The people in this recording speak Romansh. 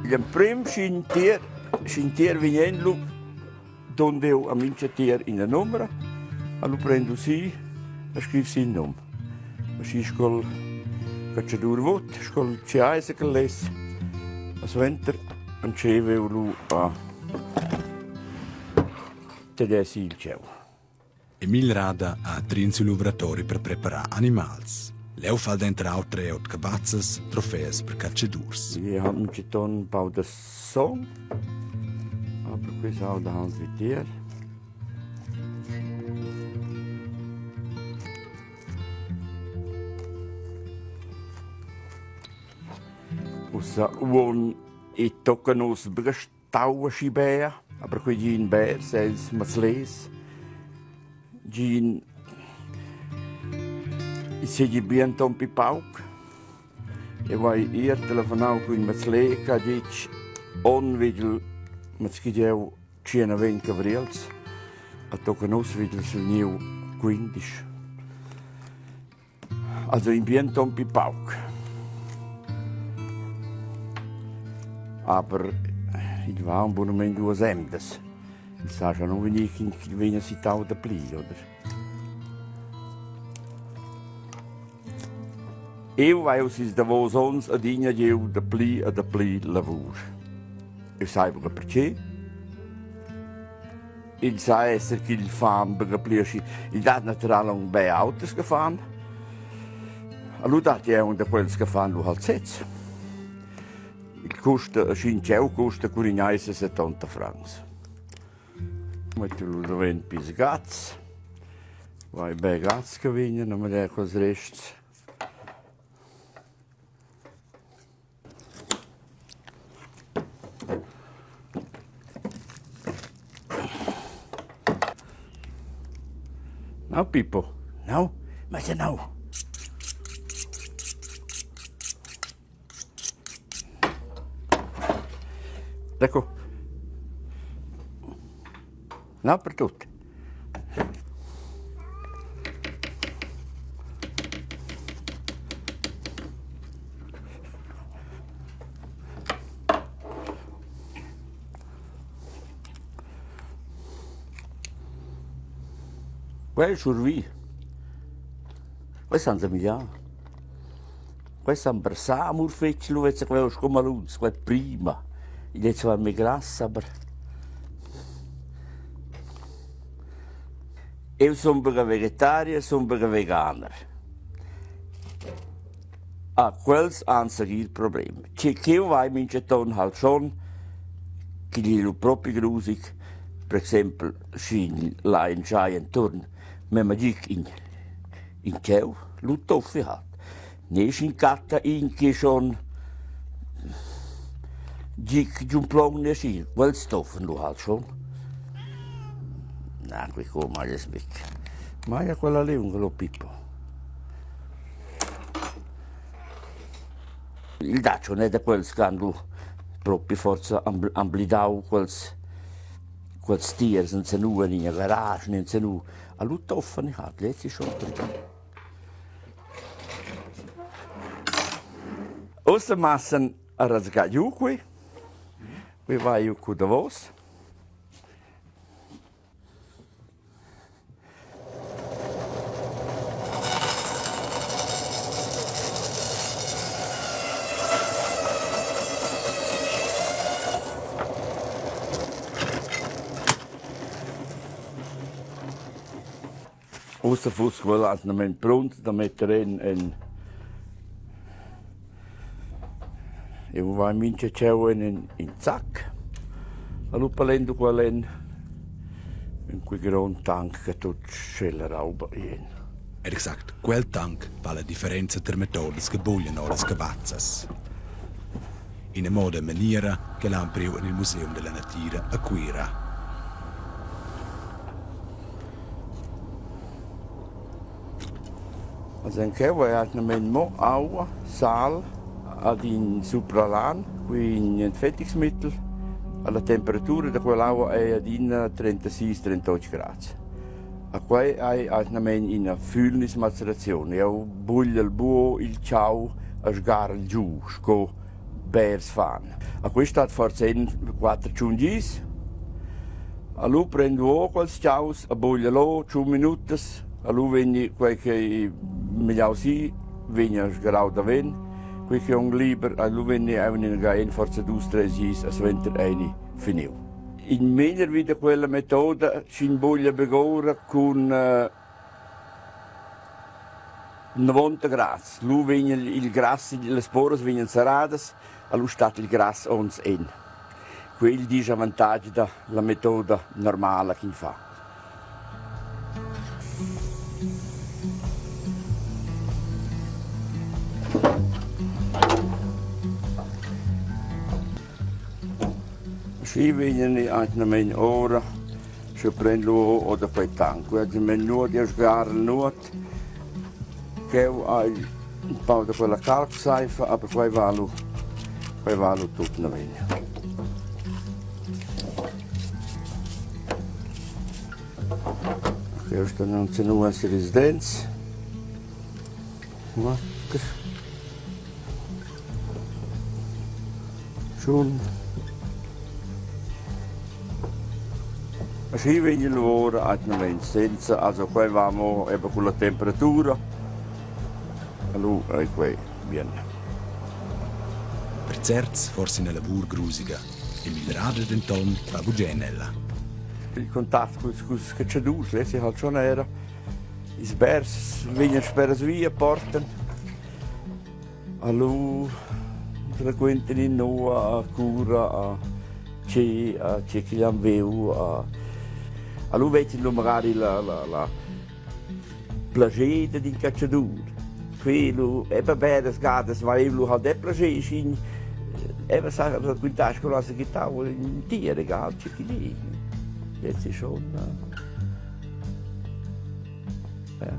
Gl'emprem sch'in tier, sch'in tier vegn en lu dun jeu a mintga tier ina numra e lu prendo si e scriv si il num. Aschi sco'l catschadur vot, sco'l che eisa ch'el less. E suenter entscheiva jeu lu a tener si il tgau. Emil Rada ha trin siu luvratori per preparar animals. Leu fa el denter auter otg cavazzas, trofeas per catschadurs. Wir haben mintgaton empau da son, aber quei s'auda aunc vitier. Ussa uonn ei tocca nus buca stau aschi bia, aber quei gi in bers els mazlers, gi in i seigi bien ton pli pauc. Eu hai ier telefonau cun in mazler che ha ditg onn vegl mazchigiau tschient cavriels, a tocca nus vegl vegniu quindisch. Also in bien ton pli pauc. Aber il va un bunamein duas emdas. Il sa schon non vegnir ch'in vegna citau dapli, oder? Eu vai uss ils davos ons adina giu dapli e dapli lavur. Eu sai buca perche. Il sa esser ch'igl fan buca pli aschi. Il dat natural aunc bia auters che fan. Allura dat ei aunc da quels che fan lu halt sez. Il custa, aschi in tgeu custa curignaisa 70 francs. Metto lu davent pils gats. Vai bei gats che vegnan a magliar quels rests. Nau Pippo, nau, ma se nau. Ecco. Nau per tut. Quei survi. Quei san semigliar. Quei san brassar amur fetg lu vezza quei sco maluns, quei prima. Igl ei zwar mei grass, aber Eu sun buca vegetarier, sun buca veganer. Ah, quels han segir problem. Che ch'eu vai minchaton halt schon, ch'igl ei lu propi grusig, per exempel sch'igl lai in tschai enturn memma gig in in cheu, lu toffi halt. Ne sch'in catta in che schon gig giun plong ne schi, quels toffen lu halt schon. Na, quei co maglias buc. Maglia quella liunga lu Pippo. Il dacio non è da quels che han lu propi forza amblidau quels quels tiers enzanua in ina garage, enzanua. A lu toffan halt, lez è schon Ussa massan a rasgar giu qui. Qui vai giu cu davos. Ussa fuss quel atgnamain pront da metter en en eu vai mincha cheu en in in sac. Alura palendo quel en in quei grond tanc che tut tschella rauba en. Ed exact quel tanc fa la differenza ter metodas che buglian ora las cavazzas. Ina moda e maniera ch'el ha empriu en il Museum della natira a Cuira. Also in cheu vai atgnamain mo aua, sal ad in supralan, quei in Fettigungsmittel. La temperatura da quell'aua ei adina 36, 38 grads. A quei ei atgnamein ina fühlnismaceraziun. Jeu bugliel buc il tgau e sgarel giu sco. bers fan. A quist dat forsa in quatter tschun dis. Alura prendo o quels chaus e buglia lo tschun minutas, alura vegni quei che migliau si vegn sgarau davent, quei che aunc liber, alura vegni aunc inaga en forsa dus treis gis e suenter eini finiu. In meglier vi da quella metoda sch'in buglia begora cun 90 grads. Lu vegn il grass, las poras vegnan serradas, alura stat il grass ons en. Quel disavantatg da la metoda normala ch'in fa. Schi vegnan atgnamain ora, sche prend lur o da quei tanc. Quei nuot e sgar nuot. Cheu hai ün pau da quella calcsaifa, aber quei va lu, quei va lu tut naven. Cheu ston aunc nua esser ils dents. Quatter. Tschun. Aschi vegn il lavur atgnamain senza, also quei va mo eben culla temperatura, allura ei quei bien. Per certs forsa ina lavur grusiga, il miglierader denton va bugen ella. Il contact culs culs catschadurs, lez ei halt schon era. Ils bers vegnan speras via, portan. Alura raquintan in noua a cura a che a che ch'igl han viu a alura vezzan lur magari la la la plascher dad in catschadur. Quei lu eben beras gadas vai lu halt er plascher sch'in eben sa raquintar sco la segittau in tier egal tge ch'igl ei. Jetzt ist schon ja.